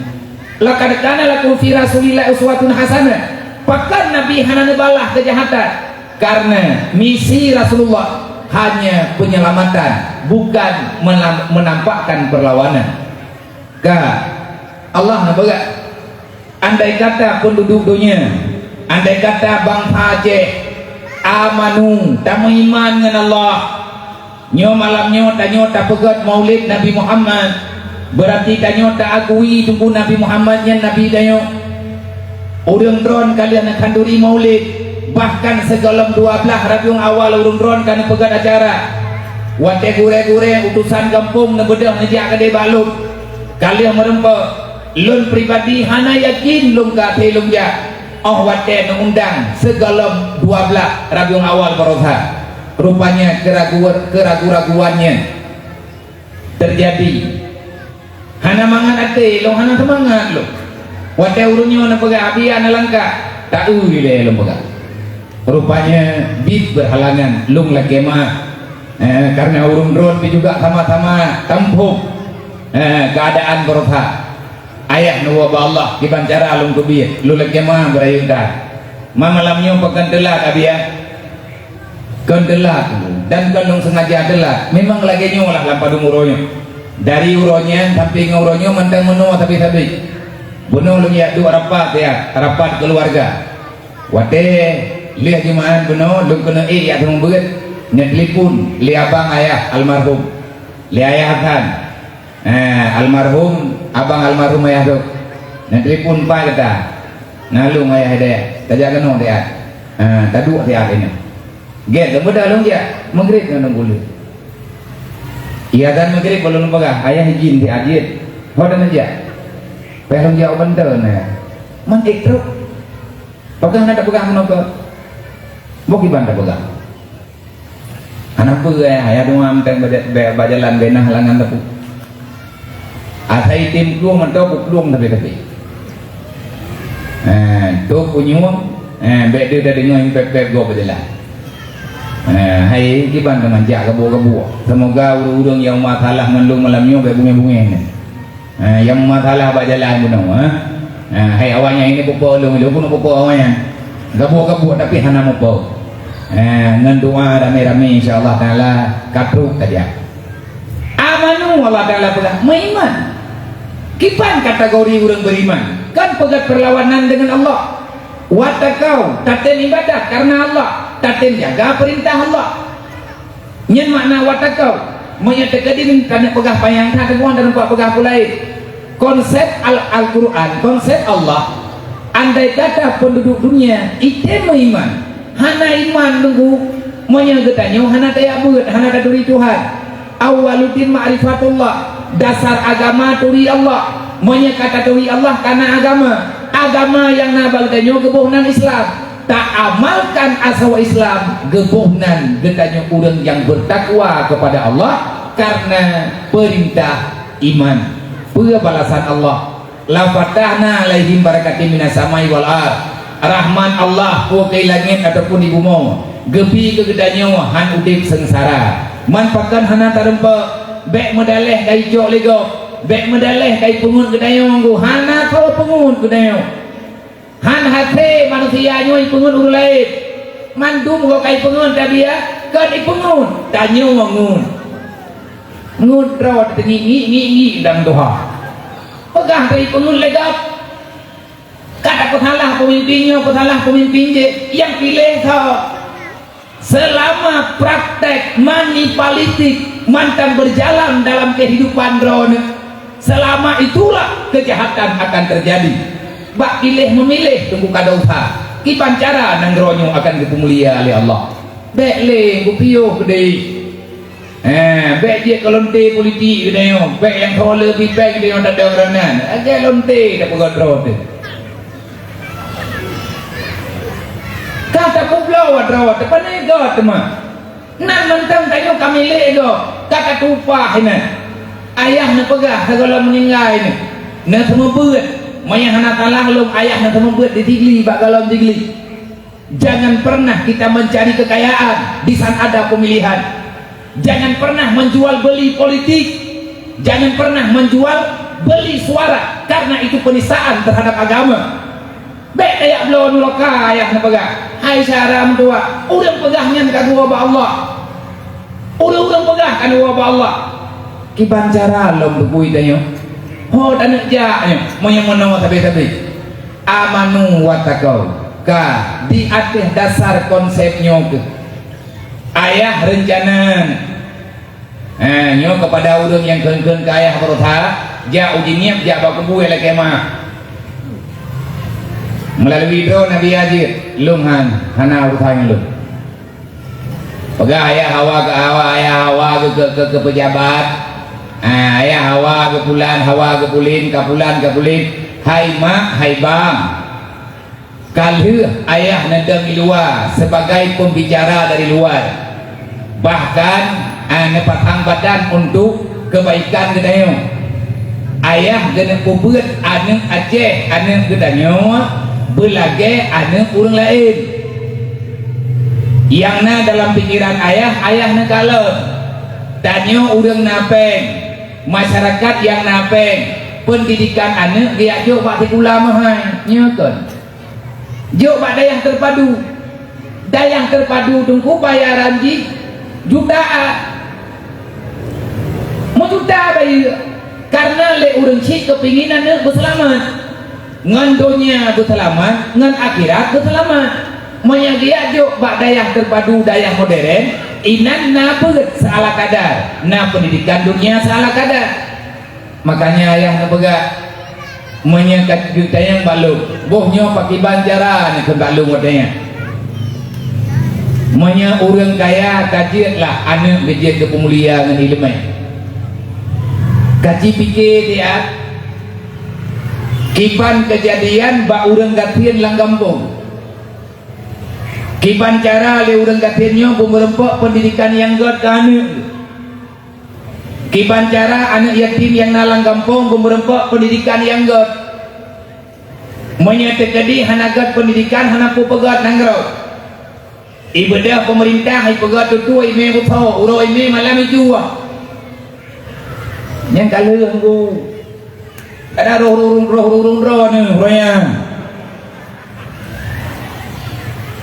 Laqad kana lakum fi Rasulillah uswatun hasanah. Pakon Nabi hana neubalah keujahatan? Karena misi Rasulullah hanya penyelamatan, bukan menam-, menampakkan perlawanan. Ka, Allah neupeugah, andai kata penduduk dunia, andai kata bansa Aceh, amanu, tameuiman ngon Allah, nyoe malam nyoe tanyoe tapeugét maulid Nabi Muhammad, beurati tanyoe ta-akui Teungku Nabi Muhammad nyan Nabi tanyoe. Ureuëng droen ka lheueh neukhanduri maulid, bahkan sigohlom dua blaih Rabiul Awal ureuëng droen ka neupeugét acara. Watée gurée-gurée utosan gampông neubeudôh neujak keudeh bak lôn, ka lheueh meurumpok, lôn pribadi hana yakin lôn ka até lôn jak. Óh watée neuundang sigohlom dua blaih Rabiul Awal baroesa, rupanya keuragu-, keuragu-raguan nyan teujadi. Hana mangat até lôn, hana seumangat lôn. Watée ureuëng nyoe neupeugah, "Abi, hana langkah," ta-eu ilée lôn peugah. Rupanya bit beurhalangan, lôn lakée meuáh. Eh, karena ureuëng droen pih juga sama-sama tampôh, eh, keuadaan baroesa. Ayah neuwoe bak Allah, kiban cara lôn keubiet, lôn lakée meuáh beurayeuk that. Ma malam nyoe pakon teulat, Abi, ya? Kon teulat, dan kon lôn sengaja teulat. Memang lagée nyoe lah lam padum uroe nyoe. Dari uroe nyan sampai ngon uroe nyoe mantong meunoe sabe-sabe. Bunoe lôn jak duek rapat, ya, rapat keuluwarga. Watée lheueh jeumaáh bunoe lôn keuneuk ék jak seumeubeuet, neutelepon lé abang ayah almarhum, lé ayah Hasan. Eh, almarhum, abang almarhum ayah tu. Neutelepon pat gata. Na lôn ayah Hidayat. Tajak keunoe siat. Eh, taduek siat inong. Gét lôn beudôh lôn jak. Maghrib ngon lôn buleuen. Iya dan maghrib lôn peugah, "Ayah izin siat jeuet." Ho dan jak. Payah lôn jak u Banten, eh. Man ék trok. Peugah na tapeugah keunoe keu. Bok kiban tapeugah. Hana peue, eh, ayah dua mantong bak ja-, bak, bak jalan bak na halangan teupeu. Asai tem plueng mantong, ku plueng tapi-tapi. Eh, tu kunyueng, eh, bék deuh tadeungoe nyang pép-pép gob bak jalan. Eh, hai kiban teuma jak gabuek-gabuek. Seumoga ureuëng-ureuëng nyang masalah mandum malam nyoe bék bungéh-bungéh nyan. Ha, nyang masalah bak jalan bunoe, ha? Ha, hai awaknyan ini pupo lôn, lôn pun pupo awaknyan. Gabuek-gabuek tapi hana mupo. Ha, ngon doa ramé-ramé insya Allah Taala ka trok saja. Amanu Allah Taala peugah, meuiman. Kiban kategori ureuëng beriman? Kan peugah perlawanan dengan Allah. Wattaqau, tatem ibadah karena Allah, tatem jaga perintah Allah. Nyan makna wattaqau. Meunyoe teukeudin taneuk peugah panyang that teungoh dan peugah pulai. Konsep Al-, Al-Quran, konsep Allah, andai kata penduduk dunia item meuiman, hana iman nunggu, meunyoe geutanyoe hana tajak beuet, hana taturi Tuhan. Awwaluddin ma'rifatullah, dasar agama turi Allah. Meunyoe ka taturi Allah kana agama, agama nyang na bak geutanyoe geuboh nan Islam. Taamalkan asoe Islam, geuboh nan geutanyoe ureuëng nyang beutakwa keupada Allah karena peurintah iman. Peue balasan Allah? "La fatahna 'alaihim barakatim minas samai wal ard." Rahmat Allah peue keu langét ataupun di bumoe geubri keu geutanyoe han udeb seungsara. Man pakon hana tarumpok? Bék meudaléh ka icok lé gob, bék meudaléh ka ipeungeut geutanyoe, hana troh peungeut geutanyoe. Han hasé manusia nyoe ipeungeut ureuëng laén. Mandum gob ka ipeungeut, tapi ya, kon ipeungeut, tanyoe ngeut. Ngeut droe teungiek ngiek-ngiek lam tuha. Peugah teuh ipeungeut lé gob. Ka tapeusalah peumimpin nyoe, peusalah peumimpin jih, nyang piléh soe? Selama praktek money politik mantong berjalan dalam kehidupan droeneuh, selama itulah kejahatan akan terjadi. Bak piléh-meumiléh teungku ka dosa, kiban cara nanggroe nyoe akan geupeumulia lé Allah. Bék lé geupiôh keudéh. Eh, bék jeuet keu lonte politik geutanyoe, bék nyang tho le pipée geutanyoe tadong ranan. Lagée lonte tapeugah droe teuh. Ka tapeubloe droe teuh, pane gob teuma. Nan mantong tanyoe ka milék gob, ka tatupeue inan. Ayah neupeugah sigohlom meuninggai nyoe, neuseumeubeuet. Meunyoe hana salah lôn, ayah neuseumeubeuet di Sigli bak gohlom Sigli. Jangan pernah kita mencari kekayaan di saat ada pemilihan. Jangan pernah menjual beli politik. Jangan pernah menjual beli suara karena itu penistaan terhadap agama. Bék tajak bloe nuraka, ayah neupeugah. Hai syedara meutuah, ureuëng peugah nyan ka geuwoe bak Allah. Ureuëng-ureuëng peugah ka geuwoe bak Allah. Kiban cara lom beugui tanyoe. Ho taneuk jak nyoe, meunyoe meunoe sabe-sabe. Amanu wattaqau. Ka di ateueh dasar konsep nyoe keuh. Ayah reuncana. Ha, nyoe keupada ureuëng nyang kheun-kheun keu ayah beureusaha, jak uji ngieng, jak bak kubu ilée kemah. Meulalu droe Nabi Ajeut, lôn han, hana urusan lôn. Peugah ayah hawa keu hawa, ayah hawa keu, keu, keu, keu pejabat. Ha, ayah hawa keu pulan, hawa keu pulin, ka pulan, ka pulin. Hai mak, hai bang. Ka lheueh ayah neudong i luwa sibagai peubicara dari luwa, bahkan, a, neupasang badan untuk keubaikan geutanyoe. Ayah geuneuk peubeuet aneuëk Aceh, aneuëk geutanyoe, beulagée aneuëk ureuëng laén. Nyang na dalam pikeran ayah, ayah neukalon. Tanyoe ureuëng na péng, masyarakat nyang na péng, peundidikan aneuëk geujak jok bak sikula meuhai, nyo kon. Jok bak dayah teupadu. Dayah teupadu teungku bayaran jih jutaan. Meujuta bayeue, kareuna lé ureuëng chik keupingin aneuëk beuseulamat. Ngon donya beuseulamat, ngon akhirat beuseulamat. Meunyoe geujak jok bak dayah teupadu, dayah moderen, inan na beuet seala kadar, na peundidikan donya seala kadar. Makanya ayah neupeugah, meunyoe ka geutanyong bak lôn, boh nyoe pakiban cara neukheun bak lôn watée nyan. Meunyoe ureuëng kaya ka jeuet lah aneuëk geujeuet keu peumulia ngon iéleumé. Ka jipike siat, kiban keujadian bak ureuëng gasien lam gampông. Kiban cara lé ureuëng gasien nyoe beumeureumpok peundidikan nyang gét keu aneuëk. Kiban cara aneuëk yatim nyang na lam gampông beumeureumpok peundidikan nyang gét. Meunyoe teukeudi hana gét peundidikan, hana peue peugét nanggroe. Ibeudôh peumeurintah ipeugét tutoe imé beusoe, uroe imé malam ijuah. Nyang ka lheueh ngu. Kada roh rurung, roh rurung droeneuh, roh nyan.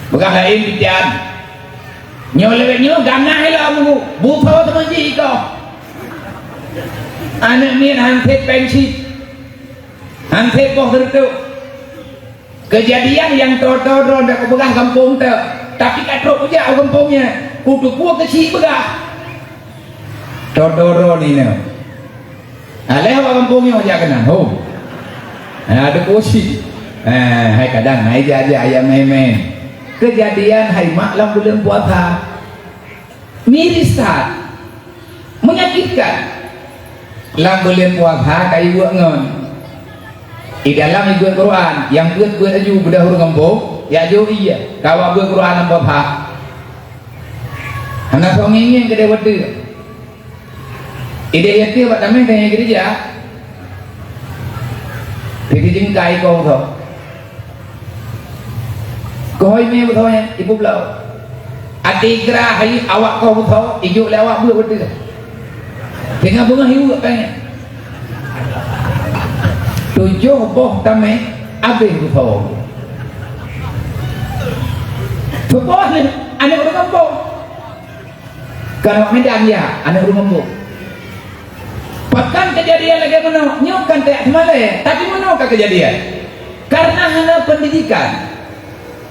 Peugah laén pitian. Nyoe lewat nyoe gana ilom bu, bukho teuma jih ikoh. Aneuëk miet han sép péng chip. Han sép boh geureutok. Keujadian nyang toe-toe droe ndak kupeugah gampông teuk, tapi ka trok kujak u gampông nyan, kuteupue keuchik peugah. Toe-toe droe nina. Aléh awak gampông nyoe jak keunan, ho. Ha, ada kursi. Ha, hai kadang hai jak-jak ayam mé-mé. Keujadian hai mak lam buleuen puasa. Miris that. Menyakitkan. Lam buleuen puasa ka ibuet ngon. Di dalam ibuet Quran, nyang beuet-beuet aju beudôh ureuëng gampông, jak jok ie, ka awak beuet Quran lam puasa. Hana soe ngieng-ngieng keudeh watée. Idéh yatim bak tameh tanyong keureuja. Titi jingkai koh beusoe. Koh imé beusoe nyan, ibu blau. Ati geura hai awak koh beusoe, ijok lé awak beuet beutôi. Teungoh beungoh iweuek péng nyan. Tujoh boh tameh abéh beusoe. Teuboh lé aneuk ureuëng gampông. Kan awak Medan ya, aneuk ureuëng embong. Pakon keujadian lagée meunoe? Nyoe kan tajak seumalée, tapi meunoe ka keujadian. Karena hana pendidikan.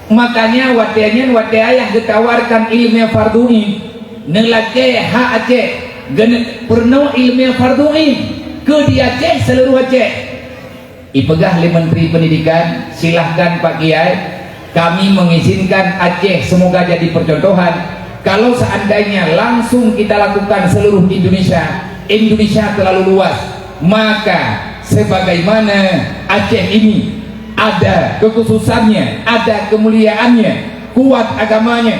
Makanya watée nyan, watée ayah geutawarkan iéleumé fardhu ain, neulakée hak Aceh, geuneuk peurunoe iéleumé fardhu ain keu di Aceh, seuluruh Aceh. Ipeugah lé Menteri Pendidikan, "Silahkan Pak Kiai, kami mengizinkan Aceh semoga jadi percontohan. Kalau seandainya langsung kita lakukan seluruh Indonesia, Indonesia terlalu luas, maka sebagaimana Aceh ini ada kekhususannya, ada kemuliaannya, kuat agamanya."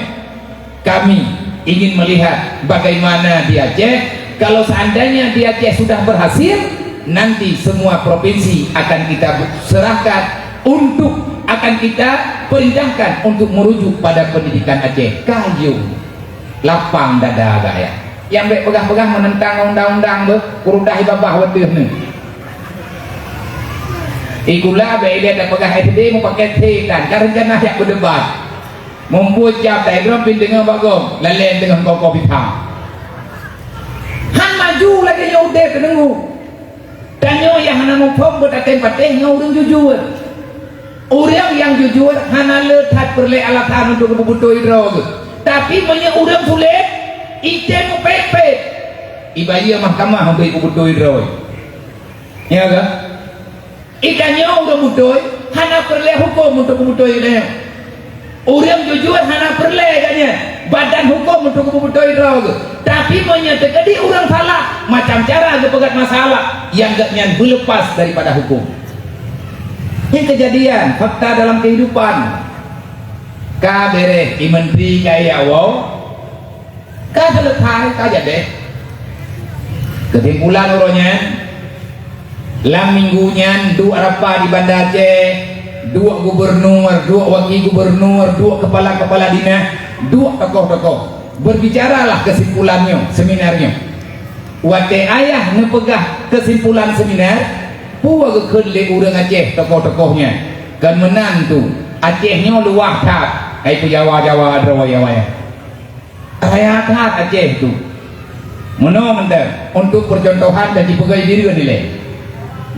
Kami ingin melihat bagaimana di Aceh. Kalau seandainya di Aceh sudah berhasil, nanti semua provinsi akan kita serahkan untuk, akan kita perintahkan untuk merujuk pada pendidikan Aceh. Kayong lapang dada gaya. Nyang bék peugah-peugah menentang undang-undang beuh, kurudah babah wateuh ni. Sikula bèk ilèe tapeugah S D mupakèk C tan, ka reuncana jak beudebat. Muphom jam taidroe pih deungoe bak gob, lalèe deungoe koh-koh pih pham. Han maju lagèe nyoe udép keuneuk. Tanyoe nyang hana muphom beutatem patéh ngon ureueng jujur. Ureueng nyang jujur hana le that peureulèe alasan untuk geubeutôi droe geuh. Tapi meunyoe ureueng sulet, item mupék-pék, ibayeue mahkamah untuk geubeutôi droe. Ya ka? Itanyoe ureueng beutôi hana peureulèe hukôm untuk geubeutôi itanyoe. Ureueng jujur hana peureulèe geuh nyan badan hukôm untuk geubeutôi droe geuh. Tapi meunyoe teukeudi ureueng salah, macam cara geupeugöt masalah, nyang geuh nyan beuleupah daripada hukôm. Nyan keujadian fakta dalam keuhidupan. Ka bèrèh, i menteri ka ijak woe, ka seuleusai, ka jadèh. Keusimpulan uroe nyan, lam minggu nyan duek rapat di Banda Aceh, duek gubernur, duek wakil gubernur, duek kepala-kepala dinas, duek tokoh-tokoh. Berbicaralah kesimpulan nyoe, seminar nyoe. Watèe ayah neupeugah kesimpulan seminar, peue geukheun lé ureueng Aceh tokoh-tokoh nyan? Kon meunan tu, Aceh nyoe luwah that, ka ipeujawa-jawa droe awai. Raya that Aceh tu. Meunoe mantong, untuk percontohan dan jipeugah i Bireuen ilèe.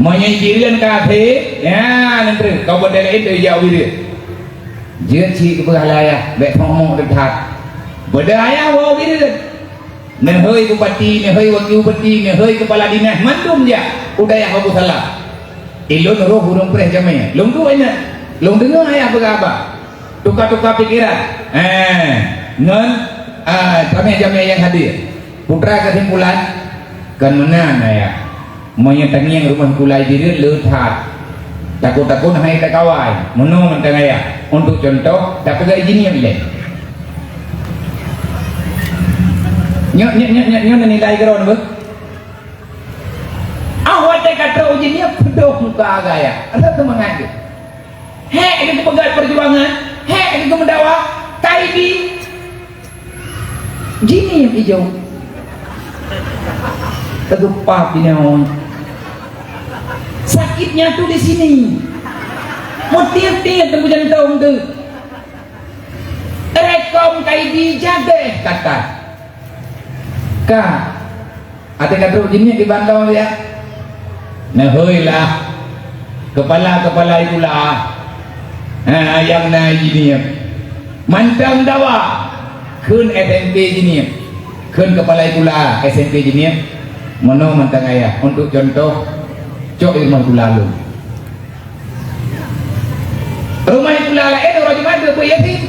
Meunyoe i Bireuen ka akhé, nyan treuk, kabupaten laén teuh ijak u Bireuen. Jeuet cit geupeugah lé ayah, bèk phon mok that. Beudôh ayah woe u Bireuen. Neuhôi bupati, neuhôi wakil bupati, neuhôi kepala dinas, mandum jak u dayah Abu Salam. Ilôn roh ureueng preh jamèe. Lôn duek inan. Lôn deungö ayah peugah haba. Tuka-tuka pikeran. Eh, ngon, ah, jamèe-jamèe nyang hadir. Putra keusimpulan, kon meunan ayah. Meunyoe tangieng rumoh sikula i Bireuen le that. Takot-takot hana takawai. Meunoe mantong ayah. Untuk contoh, tapeugah i Jeunieb ilèe. Nyoe, nyoe, nyoe, nyoe, nyoe nilai keudroe beuh. Ah, watèe ka trok u Jeunieb, peudôh muka gaya. Ada seumangat geuh. Hék geupeugöt perjuangan, hék geumeudakwah, ka ibi. Jeunieb ijôk. Teugeupap inoe. Sakitnya tu di sini. Meutiep-tiep teumpat jantong tu. Rekom ka ibi jadèh kata. Ka. Até ka trok Jeunieb di Bandung ya. Neuhôi lah. Kepala-kepala sikula. Ha, nyang na Jeunieb. Mantong dawa. Kheun S M P Jeunieb. Kheun kepala sikula S M P Jeunieb. Meunoe mantong ayah. Untuk contoh, cok i rumoh sikula lôn. Rumoh sikula laén uroe Jumat beuet yatim.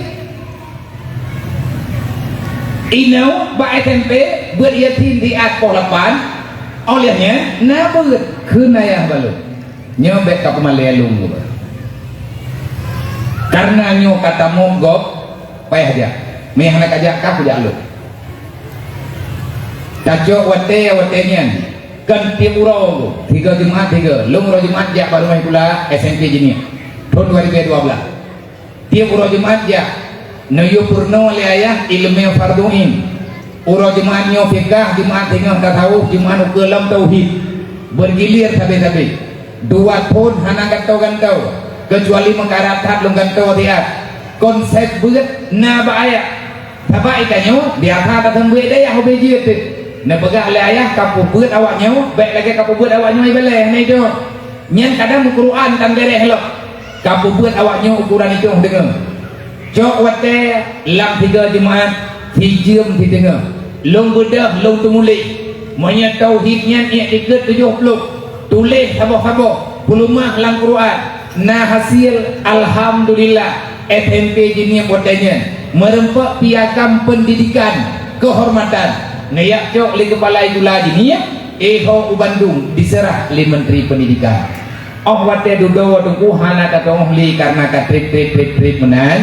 Inoe bak S M P beuet yatim di at poh lapan, óh lheueh nyan na beuet kheun ayah bak lôn. Nyoe bèk kapeumalèe lôn geuh. Kareuna nyoe ka tamong gob, payah jak. Meunyo hana kajak, ka kujak lôn. Tacok watèe-watèe nyan, kon tiep uroe, sigoe Jumat sigoe. Lôn uroe Jumat jak bak rumoh sikula S M P Jeunieb, thôn dua ribèe dua blah. Tiep uroe Jumat jak, neuyue peurunoe lé ayah ileumèe fardhu ain. Uroe Jumat nyoe fikah, Jumat singoh tasawuf, Jumat ukeue lom tauhid. Bergilir sabe-sabe. Dua thôn hana gantoe-gantoe, keucuali meukarat that lôn gantoe siat. Konsep beuet na bak ayah. Sabab i tanyoe biasa taseumeubeuet dayah ubé jeuet. Neupeugah lé ayah ka peubeuet awak nyoe, bèk lagèe ka peubeuet awak nyoe ibalèe, hana idong. Nyan kadang meukuruan tan bèrèh lom. Ka peubeuet awak nyoe ukuran idong deungoe. Cok watèe lam sigoe Jumat, sijeuem siteungoh. Lôn beudôh, lôn teumuléh. Meunyoe tauhid nyan iktikeuet tujoh ploh, tuléh saboh-saboh, peuleumah lam Quran, na hasil, alhamdulillah, S M P Jeunieb watèe nyan meureumpok piagam pendidikan kehormatan, neujak cok lé keupala sikula Jeunieb, eh, ho u Bandung diseurah lé Menteri Pendidikan. Óh watèe dudoe Teungku hana tateungoh lé kareuna ka trép-trép-trép-trép meunan,